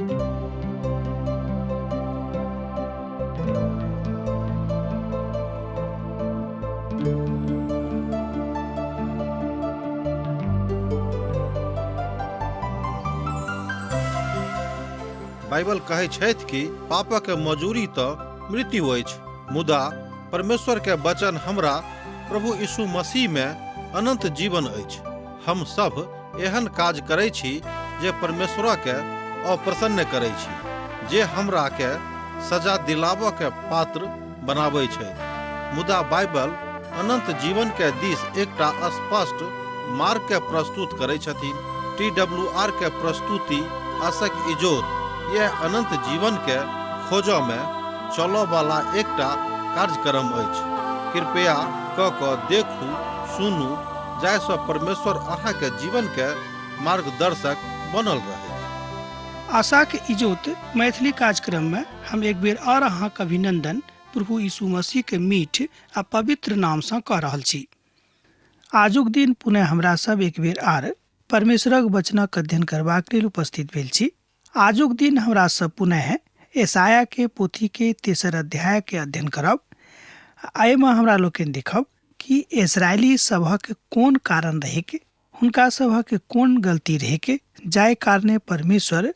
Bible कहै छथि कि पापक मजूरी तऽ मृत्यु अछि, मुदा परमेश्वर के वचन हमरा प्रभु यीशु मसीह में अनंत जीवन अछि। हम सब एहन काज करै छी जे परमेश्वर के अप्रसन्न करै छी, जे हमरा के सजा दिलाबऽ के पात्र बनाबै छथि। मुदा बाइबल अनंत जीवन के दिस एकटा स्पष्ट मार्ग के प्रस्तुत करै छथिन। टी डब्ल्यू आर के प्रस्तुति आशक इजोत यह अनंत जीवन के खोजऽ में चलऽ वाला एकटा कार्यक्रम अछि। कृपया क क देखू, सुनू, जाहिसँ परमेश्वर अहाँके जीवन के मार्गदर्शक बनल रहै। आशाक इजोत मैथिली कार्यक्रम में हम एक बेर और अहाँक अभिनंदन प्रभु यीशु मसीह के मीठ आ पवित्र नाम सँ कऽ रहल छी। आजुक दिन पुनः हमरा सब एक बेर आर परमेश्वरक वचनक अध्ययन करबाक लेल उपस्थित भेल छी। आजुक दिन हमरा सब पुनः एसाया के पोथी के तेसर अध्याय के अध्ययन करब। एहिमे हमरा लोकनि देखब कि इसराइली सभक कोन कारण रहैक, हुनका सभक कोन गलती रहैक, जाहि कारणे परमेश्वर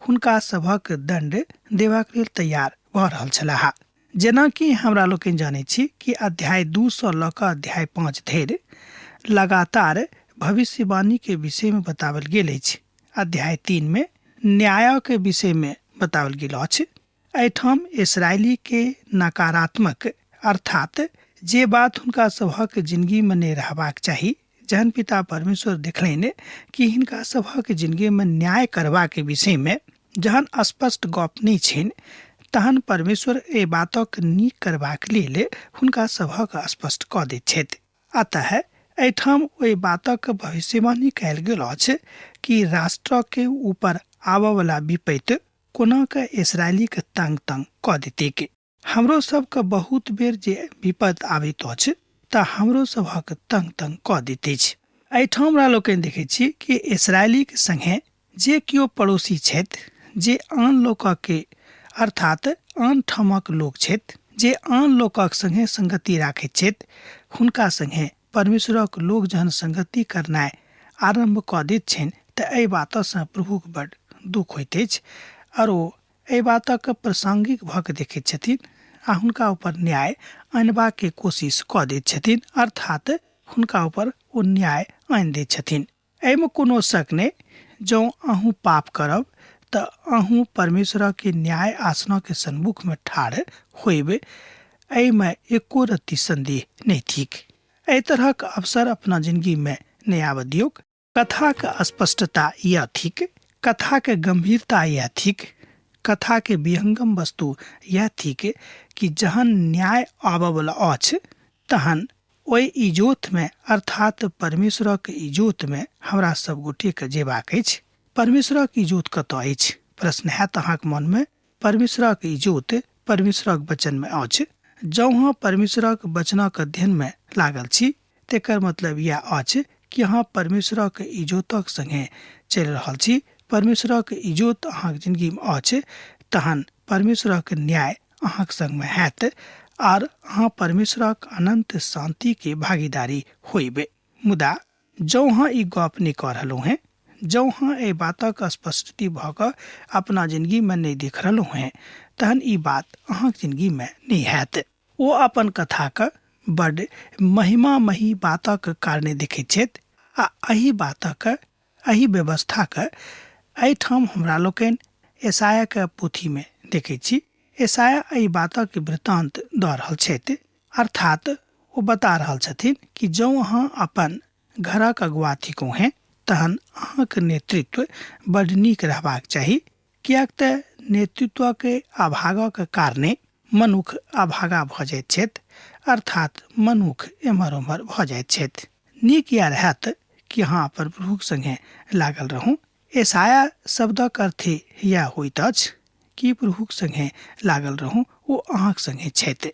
हुनका सभक दंड देबाक लेल तैयार भऽ रहल छलाह। जेनाकि हमरा लोकनि जानै छी कि अध्याय 2 सँ लऽ कऽ अध्याय 5 धरि लगातार भविष्यवाणी के विषय में बताओल गेल अछि। अध्याय 3 में न्याय के विषय में बताओल गेल अछि। एहिठाम इसराइली के नकारात्मक अर्थात जे बात हुनका सभक जिंदगी में नहि रहबाक चाही, जहन पिता परमेश्वर देखलनि कि हिनका सभक जिंदगी में न्याय करबाक विषय में जहन स्पष्ट गप नहि छनि, तहन परमेश्वर एहि बातक नीक करबाक लेल हुनका सभक स्पष्ट कऽ दैत छथि। अतः एहिठाम ओहि बातक भविष्यवाणी कयल गेल अछि कि राष्ट्र के ऊपर आबयवला विपत्ति कोना कऽ इसराइलीके तंग तंग कऽ देतैक। हमरो सबके बहुत बेर जे विपद आबैत अछि तऽ हमरो सभक तंग तंग कऽ दैत अछि। एहिठाम हमरा लोकनि देखै छी कि इसराइलीके संगे जे केओ पड़ोसी छथि, जे आन लोकके अर्थात आन ठामक लोक छथि, जे आन लोकक संगे संगति राखैत छथि, हुनका संगे परमेश्वरक लोक जहन संगति करनाइ आरम्भ कऽ दैत छनि तऽ एहि बातसँ प्रभुक बड दुःख होइत अछि आओर ओ एहि बातक प्रासंगिक भऽ कऽ देखैत छथिन आ हुनका ऊपर न्याय अनबाके कोशिश कऽ दैत छथिन, अर्थात हुनका ऊपर ओ न्याय आनि दैत छथिन। एहिमे कोनो शक नहि, जँ अहूँ पाप करब तऽ अहूँ परमेश्वरक न्याय आसनक सन्मुखमे ठाढ़ होयब, एहिमे एको रत्ती संदेह नहि थिक। एहि तरहक अवसर अपना जिंदगीमे नहि आबऽ दियौक। कथाक स्पष्टता यह थिक, कथाक गंभीरता यह थिक, कथा के विहंगम वस्तु यह थिक कि जहन न्याय आबऽवला अछि तहन ओहि इजोतमे अर्थात परमेश्वरक इजोतमे हमरा सब गोटेके जेबाक अछि। परमेश्वरक इजोत कतऽ अछि? प्रश्न हैत अहाँक मनमे। परमेश्वरक इजोत परमेश्वरक वचनमे अछि। जँ अहाँ परमेश्वरक वचनक अध्ययनमे लागल छी तेकर मतलब यह अछि कि अहाँ परमेश्वरक इजोतक संगे चलि रहल छी। परमेश्वरक इजोत अहाँक जिंदगीमे अछि तहन परमेश्वरक न्याय अहाँक संगमे हैत आर अहाँ परमेश्वरक अनंत शांति के भागीदारी होइबे। मुदा जँ अहाँ ई गप नहि कऽ रहलहुँ हेँ, जँ अहाँ एहि बातक स्पष्टति भऽ कऽ अपना जिंदगीमे नहि देख रहलहुँ हेँ, तहन ई बात अहाँक जिंदगीमे नहि हैत। ओ अपन कथाक बड महिमामयी बातक कारणे देखैत छथि आ एहि बातक, एहि व्यवस्थाक एहिठाम हमरा लोकनि एसायाक पोथीमे देखैत छी। एसाया एहि बातक वृत्तांत दऽ रहल छथि, अर्थात ओ बता रहल छथिन कि जँ अहाँ अपन घरक अगुआ थिकहुँ हेँ तहन अहाँक नेतृत्व बड नीक रहबाक चाही, किएक तऽ नेतृत्वक अभागक कारणे मनुख अभागा भऽ जाइत छथि, अर्थात मनुख एम्हर ओम्हर भऽ जाइत छथि। नीक इएह रहत कि अहाँ अपन प्रभुक संगे लागल रहू। एसाया शब्दक अर्थ इएह होइत अछि कि प्रभुक संगे लागल रहू, ओ अहाँक संगे छथि।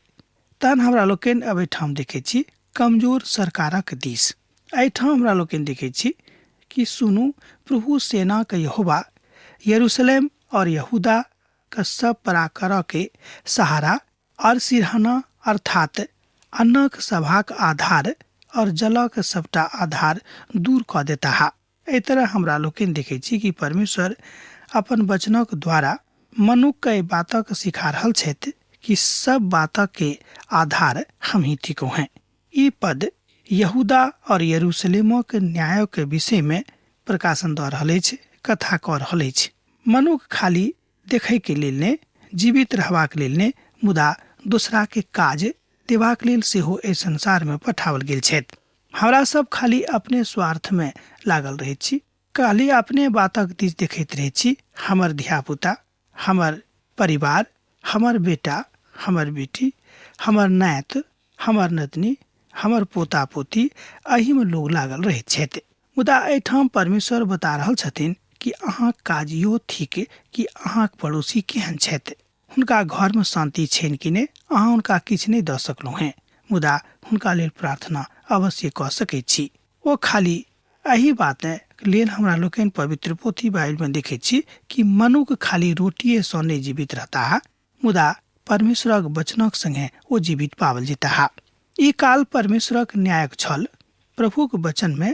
तहन हमरा लोकनि अब एहिठाम देखै छी कमजोर सरकारक दिस। एहिठाम हमरा लोकनि देखै छी कि सुनू, प्रभु सेनाक यहोवा यरूशलेम और यहूदा के सब पराकर के सहारा और सिरहाना अर्थात अन्नक सभाक आधार और जलक सबटा आधार दूर कऽ देताह। एहि तरह हमरा लोकनि देखै छी कि परमेश्वर अपन वचनक द्वारा मनुख के बातक सिखा रहल छथि कि सब बातक के आधार हम ही थिकहुँ हैं। ई पद यहूदा और यरूशलेमक न्याय के विषय में प्रकाशन दऽ रहल अछि, कथा कऽ रहल अछि। मनुख खाली देखै के लेल ने, जीवित रहबाक लेल ने, मुदा दोसरा के काज देबाक लेल सेहो एहि संसार में पठाओल गेल छथि। हमरा सब खाली अपने स्वार्थ में लागल रहैत छी, खाली अपने बातक दिस देखैत रहैत छी। हमर धियापुता, हमर परिवार, हमर बेटा, हमर बेटी, हमर नाति, हमर नतनी, हमर पोता पोती, एहिमे लोग लागल रहैत छथि। मुदा एहिठाम परमेश्वर बता रहल छथिन कि अहाँक काज इहो थिक कि अहाँक पड़ोसी केहन छथि, हुनका घरमे शान्ति छनि कि नहि। अहाँ हुनका किछु नहि दऽ सकलहुँ हेँ, मुदा हुनका लेल प्रार्थना अवश्य कऽ सकैत छी। ओ खाली एहि बात लेल हमरा लोकनि पवित्र पोथी बाइबलमे देखैत छी कि मनुख खाली रोटिएसँ नहि जीवित रहताह, मुदा परमेश्वरक वचनक संगे ओ जीवित पाओल जेताह। ई काल परमेश्वरक न्यायक छल। प्रभुक वचनमे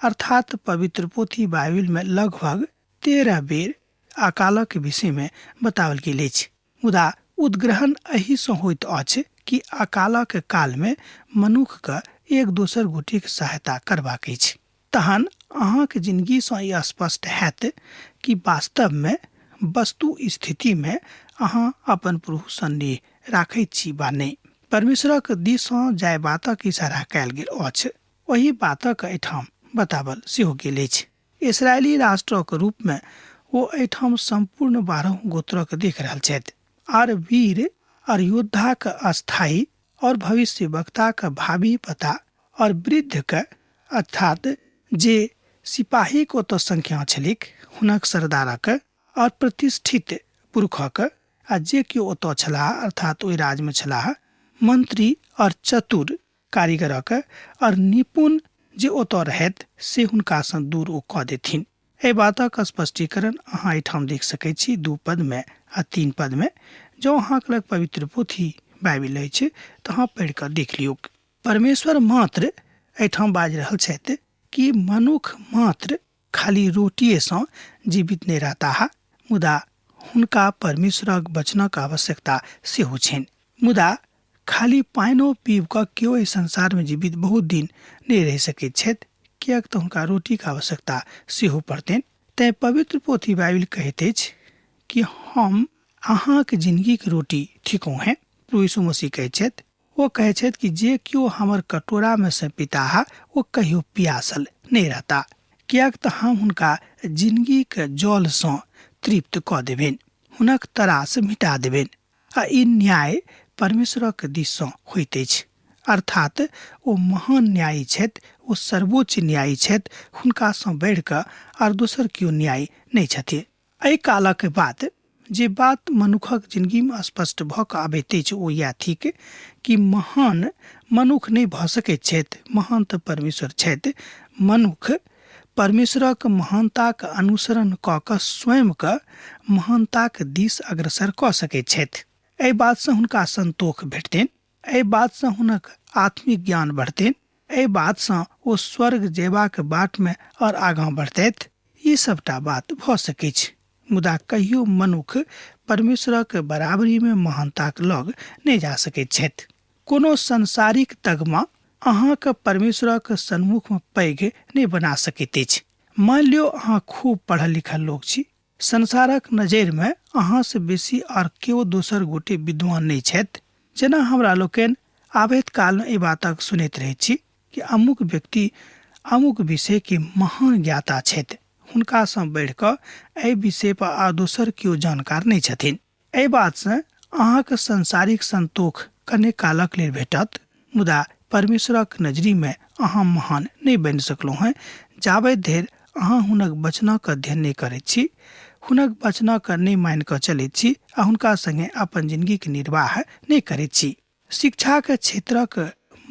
अर्थात पवित्र पोथी बाइबलमे लगभग 13 बेर अकालक विषयमे बताओल गेल अछि। मुदा उद्ग्रहण एहिसँ होइत अछि कि अकालक कालमे मनुखके एक दोसर गोटेक सहायता करबाक अछि। तहन अहाँक जिनगीसँ ई स्पष्ट हैत कि वास्तवमे वस्तु स्थितिमे अहाँ अपन प्रभु सन्देह राखैत छी वा नहि। परमेश्वरक दिससँ जाय बातक इशारा कयल गेल अछि, ओहि बातक एहिठाम बताओल सेहो गेल अछि। इसराइली राष्ट्रक रूपमे ओ एहिठाम सम्पूर्ण 12 गोत्रक देख रहल छथि आर वीर और योद्धाक अस्थायी और भविष्य वक्ताक भावी पता और वृद्धके अर्थात जे सिपाहीक ओतऽ संख्या छलैक हुनक सरदारक और प्रतिष्ठित पुरुषक आ जे केओ ओतऽ छलाह अर्थात ओहि राज्यमे छलाह मंत्री और चतुर कारीगरक और निपुण जे ओतऽ रहैत से हुनकासँ दूर ओ कऽ देथिन। एहि बातक स्पष्टीकरण अहाँ एहिठाम देख सकैत छी 2 पदमे आ 3 पदमे। जँ अहाँके लग पवित्र पोथी बाइबिल अछि तऽ अहाँ पढ़ि कऽ देख लियौक। परमेश्वर मात्र एहिठाम बाजि रहल छथि कि मनुख मात्र खाली रोटिएसँ जीवित नहि रहताह, मुदा हुनका परमेश्वरक वचनक आवश्यकता सेहो छनि। मुदा खाली पानिओ पीब कऽ केओ एहि संसारमे जीवित बहुत दिन नहि रहि सकैत छथि, किएक तऽ हुनका रोटीके आवश्यकता सेहो पड़तनि। तैँ पवित्र पोथी बाइबिल कहैत अछि कि हम अहाँक जिनगीके रोटी थिकहुँ हेँ। प्रभु यीशु मसीह कहैत छथि, ओ कहै छथि कि जे केओ हमर कटोरामे से पीताह ओ कहियो पियासल नहि रहता, किएक तऽ हम हुनका जिनगीके जलसँ तृप्त कऽ देबनि, हुनक तरास मिटा देबनि। आ ई न्याय परमेश्वरक दिससँ होइत अछि, अर्थात ओ महान न्यायी छथि, ओ सर्वोच्च न्यायी छथि, हुनकासँ बढ़ि कऽ आर दोसर केओ न्यायी नहि छथि। एहि कालक बाद जे बात मनुखक जिनगीमे स्पष्ट भऽ कऽ आबैत अछि ओ इएह थिक कि महान मनुख नहि भऽ सकैत छथि, महान तऽ परमेश्वर छथि। मनुख परमेश्वरक महानताक अनुसरण कऽ कऽ स्वयंके महानताक दिस अग्रसर कऽ सकैत छथि। एहि बातसँ हुनका संतोष भेटतनि, एहि बातसँ हुनक आत्मिक ज्ञान बढ़तनि, एहि बातसँ ओ स्वर्ग जेबाक बाटमे और आगाँ बढ़तथि। ई सबटा बात भऽ सकैछ, मुदा कहियो मनुख परमेश्वरक बराबरीमे महानताक लग नहि जा सकैत छथि। कोनो सांसारिक तगमा अहाँके परमेश्वरक सन्मुखमे पैघ नहि बना सकैत अछि। मानि लियौ अहाँ खूब पढ़ल लिखल लोक छी, संसारक नजरिमे अहाँसँ बेसी आओर केओ दोसर गोटे विद्वान नहि छथि। जेना हमरा लोकनि आबैत कालमे एहि बातक सुनैत रहैत छी कि अमुक व्यक्ति अमुक विषयके महान ज्ञाता छथि, हुनकासँ बढ़ि कऽ एहि विषय पर आ दोसर केओ जानकार नहि छथिन। एहि बातसँ अहाँके सांसारिक संतोष कने कालक लेल भेटत, मुदा परमेश्वरक नजरिमे अहाँ महान नहि बनि सकलहुँ हेँ जाबत धरि अहाँ हुनक वचनक अध्ययन नहि करैत छी, हुनक वचनक नहि मानि कऽ चलैत छी आ हुनका संगे अपन जिनगीके निर्वाह नहि करैत छी। शिक्षाके क्षेत्रक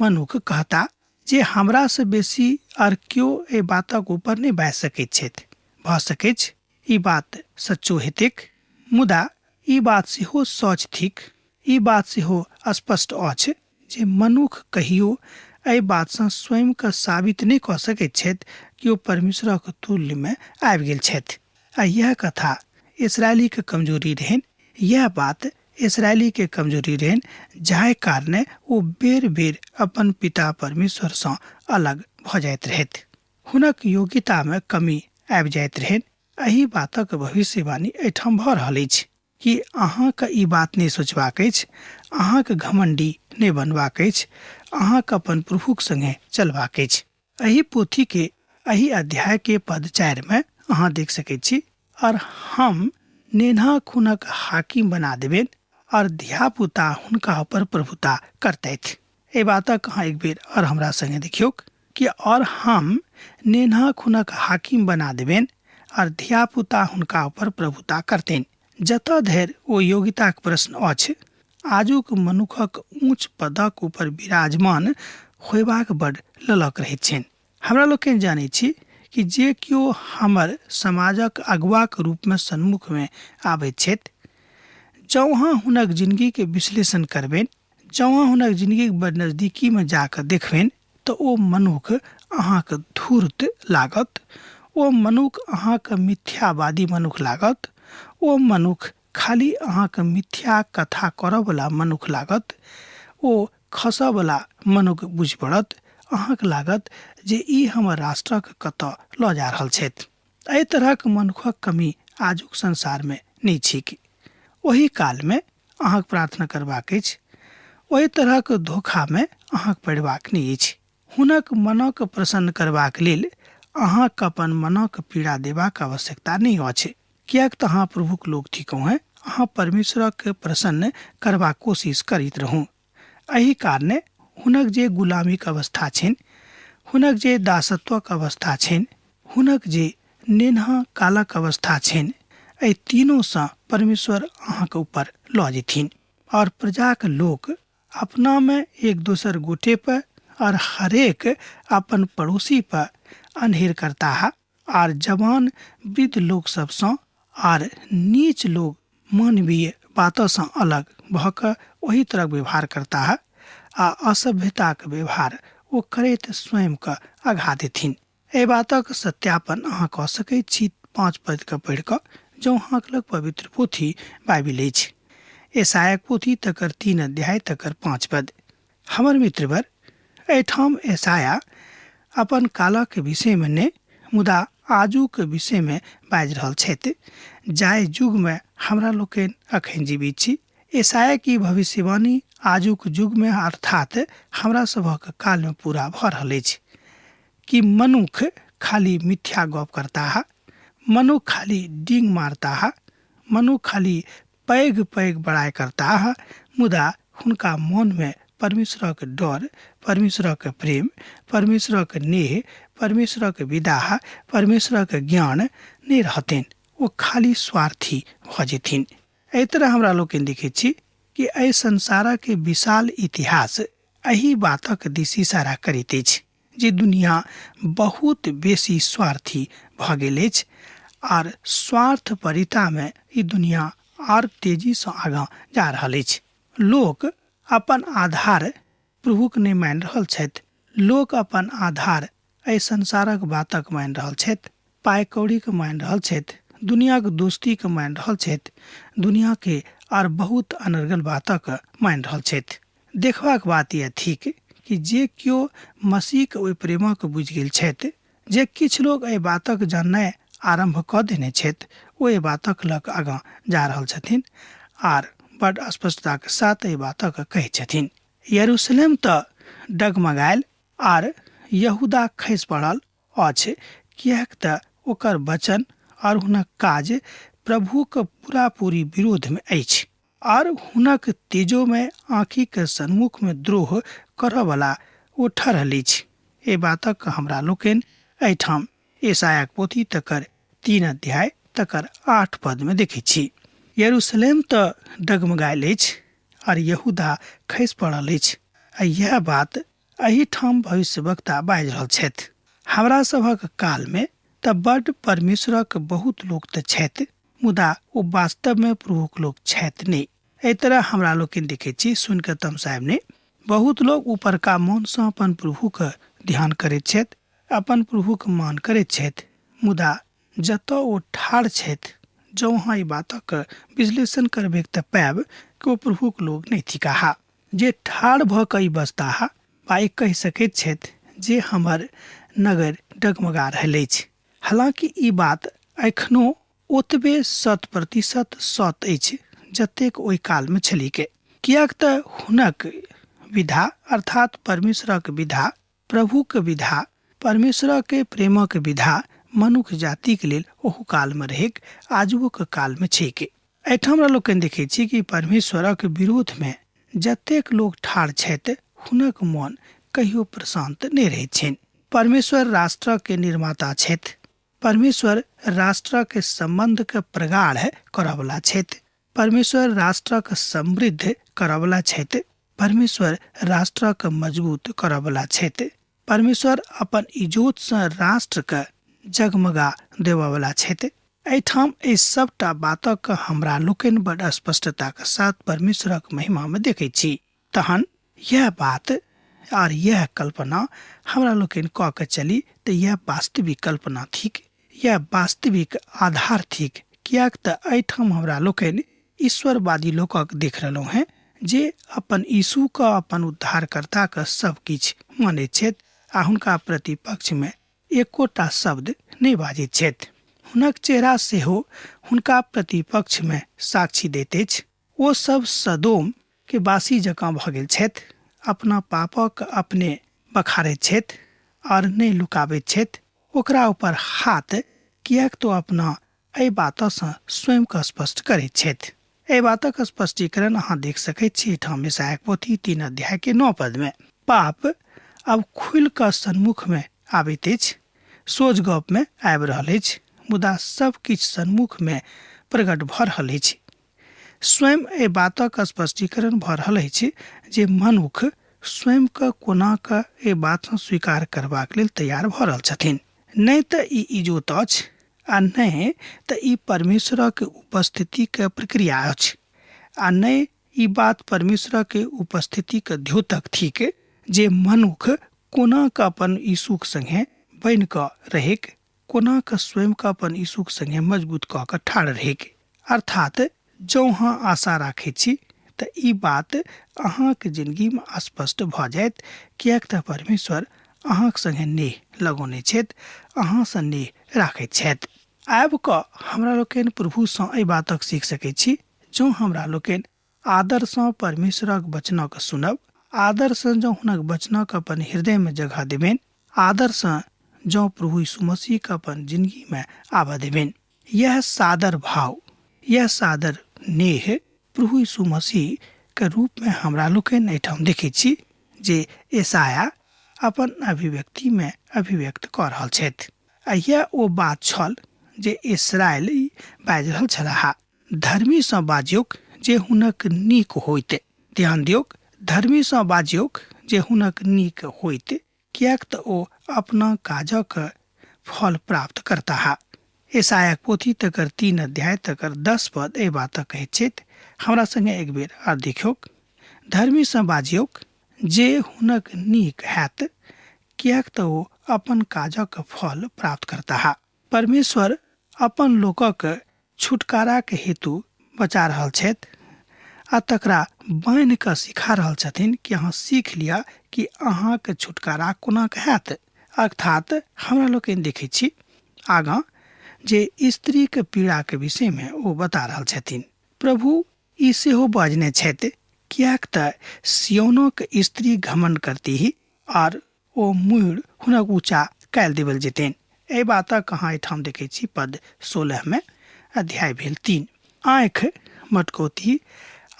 मनुख कहता जे हमरासँ बेसी आर केओ एहि बातक ऊपर नहि बाजि सकैत छथि। भऽ सकैछ ई बात सच्चो हेतैक, मुदा ई बात सेहो सच थिक, ई बात सेहो स्पष्ट अछि जे मनुख कहियो एहि बातसँ स्वयंके साबित नहि कऽ सकैत छथि कि ओ परमेश्वरक तुल्यमे आबि गेल छथि। आ इएह कथा इसराइलीके कमजोरी रहनि, इएह बात इसराइलीके कमजोरी रहनि, जाहि कारणे ओ बेर बेर अपन पिता परमेश्वरसँ अलग भऽ जाइत रहथि। हुनक योग्यतामे कमी आबि जाइत रहनि। एहि बातक भविष्यवाणी एहिठाम भऽ रहल अछि कि अहाँके ई बात नहि सोचबाक अछि, अहाँके घमण्डी नहि बनबाक अछि, अहाँके अपन प्रभुक संगे चलबाक अछि। एहि पोथीके एहि अध्यायके पद 4 में अहाँ देख सकैत छी, और हम नेन्हा खुनक हाकिम बना देबनि और धियापुता हुनका ऊपर प्रभुता करतथि। एहि बातक अहाँ एक बेर और हमरा संगे देखियौक कि और हम नेन्हा खुनक हाकिम बना देबनि और धियापुता हुनका ऊपर प्रभुता करतनि। जतऽ धरि ओ योग्यताक प्रश्न अछि, आजुक मनुखक ऊँच पदक ऊपर विराजमान होयबाक बड़ ललक रहैत छनि। हमरा लोकनि जानै छी कि जे केओ हमर समाजक अगुआक रूपमे सन्मुखमे आबैत छथि, जँ अहाँ हुनक जिनगीके विश्लेषण करबनि, जँ अहाँ हुनक जिनगीके बड़ नजदीकीमे जाकऽ देखबनि, तऽ ओ मनुख अहाँके धूर्त लागत, ओ मनुख अहाँके मिथ्यावादी मनुख लागत, ओ मनुख खाली अहाँके मिथ्या कथा करऽवला मनुख लागत, ओ खसऽवला मनुख बुझि पड़त, अहाँके लागत जे ई हमर राष्ट्रक कतऽ लऽ जा रहल छथि। एहि तरहक मनुखक कमी आजुक संसारमे नहि छैक। ओहि कालमे अहाँके प्रार्थना करबाक अछि, ओहि तरहक धोखामे अहाँके पड़बाक नहि अछि। हुनक मनक प्रसन्न करबाक लेल अहाँके अपन मनक पीड़ा देबाक आवश्यकता नहि अछि, किएक तऽ अहाँ प्रभुक लोक थिकहुँ हेँ। अहाँ परमेश्वरक प्रसन्न करबाक कोशिश करैत रहू। एहि कारणे हुनक जे गुलामीक अवस्था छनि, हुनक जे दासत्वक अवस्था छनि, हुनक जे नेन्हा कालक अवस्था छनि, एहि तीनोसँ परमेश्वर अहाँके ऊपर लऽ जेथिन। और प्रजाक लोक अपनामे एक दोसर गोटे पर और हरेक अपन पड़ोसी पर अन्हेर करताह, आर जवान वृद्ध लोक सबसँ आर नीच लोक मानवीय बातसँ अलग भऽ कऽ ओहि तरहक व्यवहार करताह आ असभ्यताक व्यवहार ओ करैत स्वयंके अघा देथिन। एहि बातक सत्यापन अहाँ कऽ सकैत छी 5 पद के पढ़ि कऽ, जँ अहाँके लग पवित्र पोथी बाइबिल अछि। यशायाक पोथी तकर 3 अध्याय तकर 5 पद। हमर मित्रवर, एहिठाम यशाया अपन कालक विषयमे नहि, मुदा आजुक विषयमे बाजि रहल छथि, जाहि युगमे हमरा लोकनि अखन जीवित छी। यशायाक ई भविष्यवाणी आजुक युगमे अर्थात हमरा सभक कालमे पूरा भऽ रहल अछि कि मनुख खाली मिथ्या गप करताह, मनुख खाली डींग मारताह, मनुख खाली पैघ पैघ बड़ाइ करताह, मुदा हुनका मनमे परमेश्वरक डर, परमेश्वरक प्रेम, परमेश्वरक नेह, परमेश्वरक विदाह, परमेश्वरक ज्ञान नहि रहतनि। ओ खाली स्वार्थी भऽ जेथिन। एहि तरह हमरा लोकनि देखैत छी कि एहि संसारक विशाल इतिहास एहि बातक दिस इशारा करैत अछि जे दुनिया बहुत बेसी स्वार्थी भऽ गेल अछि आर स्वार्थपरितामे ई दुनिया आर तेजीसँ आगाँ जा रहल अछि। लोक अपन आधार प्रभुक नहि मानि रहल छथि, लोक अपन आधार एहि संसारक बातक मानि रहल छथि, पाइ कौड़ीके मानि रहल छथि, दुनियाक दोस्तीके मानि रहल छथि, दुनियाके आर बहुत अनर्गल बातक मानि रहल छथि। देखबाक बात यह थिक कि जे केओ मसीहके ओहि प्रेमक बुझि गेल छथि, जे किछु लोक एहि बातक जाननाइ आरम्भ कऽ देने छथि, ओ एहि बातक लऽ कऽ आगाँ जा रहल छथिन आर बड स्पष्टताके साथ एहि बातक कहै छथिन। यरूशलेम तऽ डगमगायल आर यहूदा खसि पड़ल अछि, किएक तऽ ओकर वचन आर हुनक काज प्रभुक पूरापूरी विरोधमे अछि आर हुनक तेजोमय आँखिक सन्मुखमे द्रोह करऽवला ओ ठहरल अछि। एहि बातक हमरा लोकनि एहिठाम यशायाक पोथी तकर 3 अध्याय तकर 8 पदमे देखै छी। यरूशलेम तऽ डगमगायल अछि आर यहूदा खसि पड़ल अछि, आ इएह बात एहिठाम भविष्यवक्ता बाजि रहल छथि। हमरा सभक कालमे तऽ बड परमेश्वरक बहुत लोक तऽ छथि, मुदा ओ वास्तवमे प्रभुक लोक छथि नहि। एहि तरह हमरा लोकनि देखैत छी, सुनि कऽ तमसायब नहि। बहुत लोक ऊपरका मोनसँ अपन प्रभुके ध्यान करैत छथि, अपन प्रभुके मान करैत छथि, मुदा जतऽ ओ ठाढ़ छथि, जँ अहाँ ई बातक विश्लेषण करबै तऽ पायब कि ओ प्रभुक लोक नहि थिकाह। जे ठाढ़ भऽ कऽ ई बजताह वा ई कहि सकैत छथि जे हमर नगर डगमगा रहल अछि, हालाँकि ई बात एखनो ओतबे 100% सत अछि जतेक ओहि कालमे छलिके, किएक तऽ हुनक विधा अर्थात परमेश्वरक विधा, प्रभुक विधा, परमेश्वरक प्रेमक विधा मनुख जातिक लेल ओहू कालमे रहैक, आजुओक कालमे छैक। एहिठाम हमरा लोकनि देखै छी कि परमेश्वरक विरोधमे जतेक लोक ठाढ़ छथि हुनक मन कहियो प्रशान्त नहि रहैत छनि। परमेश्वर राष्ट्रके निर्माता छथि, परमेश्वर राष्ट्रके सम्बन्धके प्रगाढ़ करऽवला छथि, परमेश्वर राष्ट्रके समृद्ध करऽवला छथि, परमेश्वर राष्ट्रके मजबूत करऽवला छथि, परमेश्वर अपन इजोतसँ राष्ट्रके जगमगा देबऽवला छथि। एहिठाम एहि सबटा बातक हमरा लोकनि बड स्पष्टताके साथ परमेश्वरक महिमामे देखै छी। तहन यह बात आर यह कल्पना हमरा लोकनि कऽ के चली तऽ यह वास्तविक कल्पना थिक, यह वास्तविक आधार थिक, किएक तऽ एहिठाम हमरा लोकनि ईश्वरवादी लोकक देख रहलहुँ हेँ जे अपन यीशुके, अपन उद्धारकर्ताके सब किछु मानैत छथि आ हुनका प्रतिपक्षमे एकोटा शब्द नहि बाजैत छथि। हुनक चेहरा सेहो हुनका प्रतिपक्षमे साक्षी दैत अछि। ओ सब सदोम के वासी जकाँ भऽ गेल छथि, अपना पापक अपने बखारैत छथि और नहि लुकाबैत छथि। ओकरा ऊपर हाथ, किएक तो अपना एहि बातसँ स्वयंके स्पष्ट करैत छथि। एहि बातक स्पष्टीकरण अहाँ देख सकैत छी एहिठाम यशायाह पोथी 3 अध्याय के 9 पदमे। पाप अब खुलि कऽ सन्मुखमे आबैत अछि, सोझ गपमे आबि रहल अछि, मुदा सब किछु सन्मुखमे प्रकट भऽ रहल अछि। स्वयं एहि बातक स्पष्टीकरण भऽ रहल अछि जे मनुख स्वयंके कोना कऽ एहि बातसँ स्वीकार करबाक लेल तैयार भऽ रहल छथिन। नहि तऽ ई इजोत अछि आ नहि तऽ ई परमेश्वरक उपस्थितिके प्रक्रिया अछि, आ नहि ई बात परमेश्वरक उपस्थितिके द्योतक थिक जे मनुख कोना कऽ अपन यीशुक संगे बनि कऽ रहैक, कोना कऽ स्वयं कऽ अपन यीशुक संगे मजबूत कऽ कऽ ठाढ़ रहैक। अर्थात जँ अहाँ आशा राखैत छी तऽ ई बात अहाँके जिंदगीमे स्पष्ट भऽ जायत, किएक तऽ परमेश्वर अहाँके संगे नेह लगौने छथि, अहाँसँ नेह राखैत छथि। आबि कऽ हमरा लोकनि प्रभुसँ एहि बातक सीख सकैत छी। जँ हमरा लोकनि आदरसँ परमेश्वरक वचनक सुनब, आदरसँ जँ हुनक वचनक अपन हृदयमे जगह देबनि, आदरसँ जँ प्रभु यीशु मसीहके अपन जिंदगीमे आबऽ देबनि, यह सादर भाव, यह सादर नेह प्रभु यीशु मसीह के रूप में हमरा लोकनि एहिठाम देखै छी जे यशायाह अपन अभिव्यक्ति में अभिव्यक्त कऽ रहल छथि। आ यह ओ बात छल जे इसराइल बाजि रहल छलाह, धर्मीसँ बाजियौक जे हुनक नीक होइत। ध्यान दियौक, धर्मीसँ बाजियौक जे हुनक नीक होइत, किएक तऽ ओ अपना काजक फल प्राप्त करताह। यशायाह पोथी तकर 3 अध्याय तकर 10 पद एहि बातक कहैत छथि। हमरा संगे एक बेर आर देखियौक, धर्मीसँ बाजियौक जे हुनक नीक हैत, किएक तऽ ओ अपन काजक फल प्राप्त करताह। परमेश्वर अपन लोकक छुटकाराक हेतु बचा रहल छथि आ तकरा बान्हि कऽ सिखा रहल छथिन कि अहाँ सीख लिअ कि अहाँके छुटकारा कोना कऽ हैत। अर्थात हमरा लोकनि देखै छी आगाँ जे स्त्रीके पीड़ाके विषयमे ओ बता रहल छथिन। प्रभु ई सेहो बजने छथि, किएक तऽ सिय्योनक स्त्री घमंड करतीह आर ओ मुड़ हुनक ऊँचा कयल देबल जेतनि। एहि बातक अहाँ एहिठाम देखै छी पद 16 मे, अध्याय भेल 3। आँखि मटकौती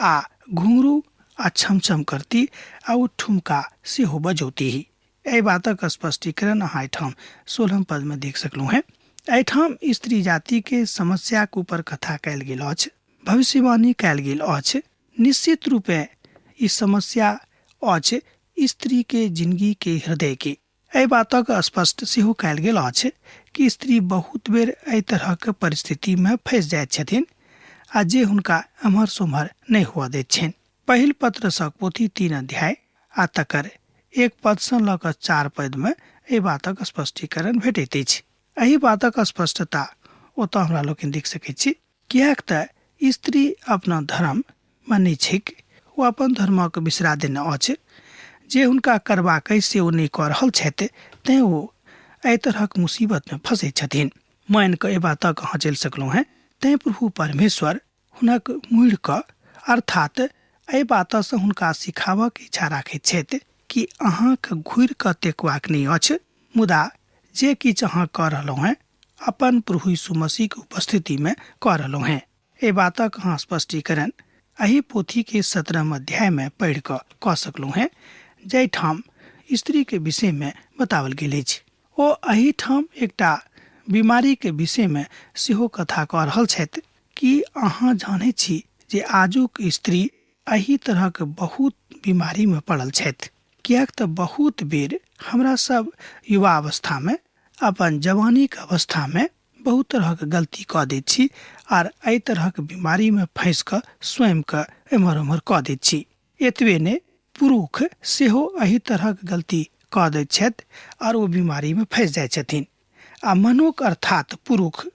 आ घुंघरू आ छमछम करती आ ओ ठुमका सेहो बजौती। एहि बातक स्पष्टीकरण अहाँ एहिठाम 16 पद में देख सकलहुँ हेँ। एहिठाम स्त्री जाति के समस्याक ऊपर कथा कयल गेल अछि, भविष्यवाणी कयल गेल अछि। निश्चित रूपे ई समस्या अछि स्त्री के जिंदगी के हृदय के। एहि बातक स्पष्ट सेहो कयल गेल अछि कि स्त्री बहुत बेर एहि तरहक परिस्थितिमे फँसि जाइत छथिन आ जे हुनका एम्हर सोम्हर नहि हुअ दैत छनि। पहिल पत्रसक पोथी 3 अध्याय आ तकर 1 पदसँ लऽ कऽ 4 पदमे एहि बातक स्पष्टीकरण भेटैत अछि। एहि बातक स्पष्टता ओतऽ हमरा लोकनि देख सकैत छी, किएक तऽ स्त्री अपना धर्म मानै छैक, ओ अपन धर्मक बिसरा देने अछि। जे हुनका करबाक अछि से ओ नहि कऽ रहल छथि, तेँ ओ एहि तरहक मुसीबतमे फँसैत छथिन। मानि कऽ एहि बातक अहाँ चलि सकलहुँ हेँ, तेँ प्रभु परमेश्वर हुनक मुड़ि कऽ अर्थात एहि बातसँ हुनका सिखाबऽके इच्छा राखैत छथि कि अहाँके घुरि कऽ तेकबाक नहि अछि, मुदा जे किछु अहाँ कऽ रहलहुँ हेँ अपन प्रभु यीशु मसीहके उपस्थितिमे कऽ रहलहुँ हेँ। एहि बातक अहाँ स्पष्टीकरण एहि पोथीके 17 अध्यायमे पढ़ि कऽ कऽ सकलहुँ हेँ, जाहिठाम स्त्रीके विषयमे बताओल गेल अछि। ओ एहिठाम एकटा बीमारीके विषयमे सेहो कथा कऽ रहल छथि कि अहाँ जानैत छी जे आजुक स्त्री एहि तरहक बहुत बीमारीमे पड़ल छथि, किएक तऽ बहुत बेर हमरा सब युवा अवस्थामे अपन जवानीके अवस्थामे बहुत तरहक गलती कऽ दैत छी आर एहि तरहक बीमारीमे फँसि कऽ स्वयंके एम्हर ओम्हर कऽ दैत छी। एतबे नहि, पुरुष सेहो एहि तरहक गलती कऽ दैत छथि आर ओ बीमारीमे फँसि जाइ छथिन आ मनुख अर्थात पुरुष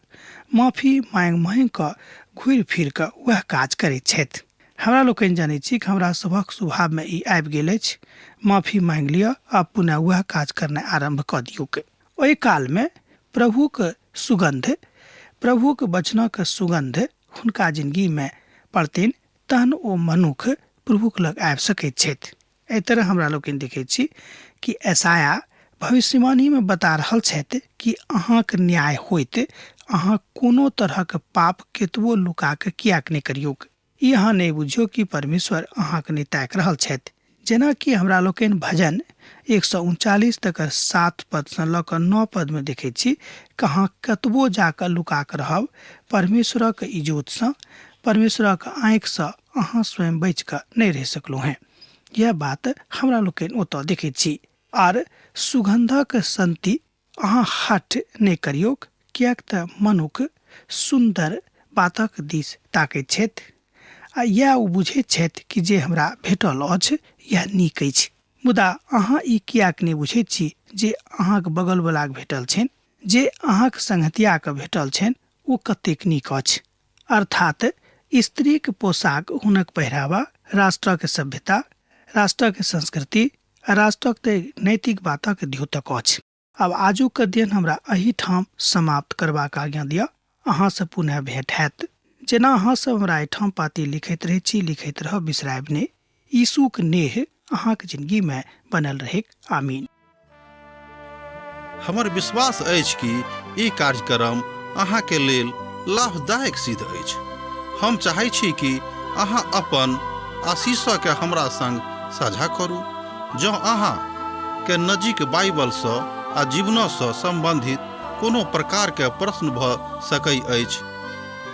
माफी माँगि माँगि कऽ घुरि फिर कऽ वएह काज करैत छथि। हमरा लोकनि जनैत छी कि हमरा सभक स्वभावमे ई आबि गेल अछि, माफी माँगि लिअ आ पुनः वएह काज करनाइ आरम्भ कऽ दियौक। ओहि कालमे प्रभुक सुगन्ध, प्रभुक वचनक सुगन्ध हुनका जिनगीमे पड़तनि, तहन ओ मनुख प्रभुक लग आबि सकैत छथि। एहि तरह हमरा लोकनि देखैत छी कि ऐसाया भविष्यवाणीमे बता रहल छथि कि अहाँक न्याय होइत, अहाँ कोनो तरहक पाप केतबो लुका कऽ किएक नहि करियौक। ई अहाँ नहि बुझियौ कि परमेश्वर अहाँक नहि ताकि रहल छथि। जेनाकि हमरा लोकनि भजन 139 तकर 7 पदसँ लऽ कऽ 9 पदमे देखैत छी कि अहाँ कतबो जाकऽ लुका कऽ रहब, परमेश्वरक इजोतसँ, परमेश्वरक आँखिसँ अहाँ स्वयं बचि कऽ नहि रहि सकलहुँ हेँ। यएह बात हमरा लोकनि ओतऽ देखैत छी। आर सुगन्धक संति अहाँ हठ नहि करियौक, किएक तऽ मनुख सुन्दर बातक दिस ताकैत छथि आ इएह ओ बुझैत छथि कि जे हमरा भेटल अछि इएह नीक अछि। मुदा अहाँ ई किएक नहि बुझैत छी जे अहाँक बगलवलाके भेटल छनि, जे अहाँक संगतियाके भेटल छनि ओ कतेक नीक अछि। अर्थात स्त्रीक पोशाक, हुनक पहिरावा राष्ट्रक सभ्यता, राष्ट्रक संस्कृति आ राष्ट्रक नैतिक बातक द्योतक अछि। आब आजुक अध्ययन हमरा एहिठाम समाप्त करबाक आज्ञा दिअ। अहाँसँ पुनः भेंट हैत। जेना अहाँ सब हमरा एहिठाम पाती लिखैत रहै छी, लिखैत रहब, बिसरायब नहि। यीशुक नेह अहाँक जिंदगी में बनल रहेक। आमीन। हमर विश्वास अछि कि ई कार्यक्रम अहाँके लेल लाभदायक सिद्ध अछि। हम चाहै छी कि अहाँ अपन आशीषके हमरा संग साझा करू। जँ अहाँ के नजीक बाइबलसँ आ जीवनसँ सम्बन्धित कोनो प्रकारके प्रश्न भऽ सकै अछि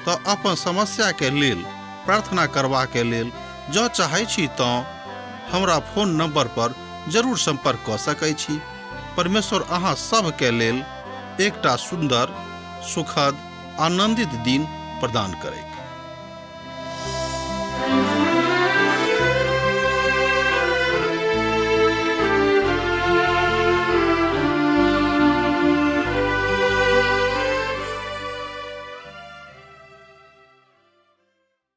तऽ अपन समस्याके लेल प्रार्थना करबाके लेल जँ चाहै छी तँ हमरा फोन नंबर पर जरूर संपर्क कऽ सकै छी। परमेश्वर अहाँ सभके लेल एकटा सुन्दर, सुखद, आनंदित दिन प्रदान करैत।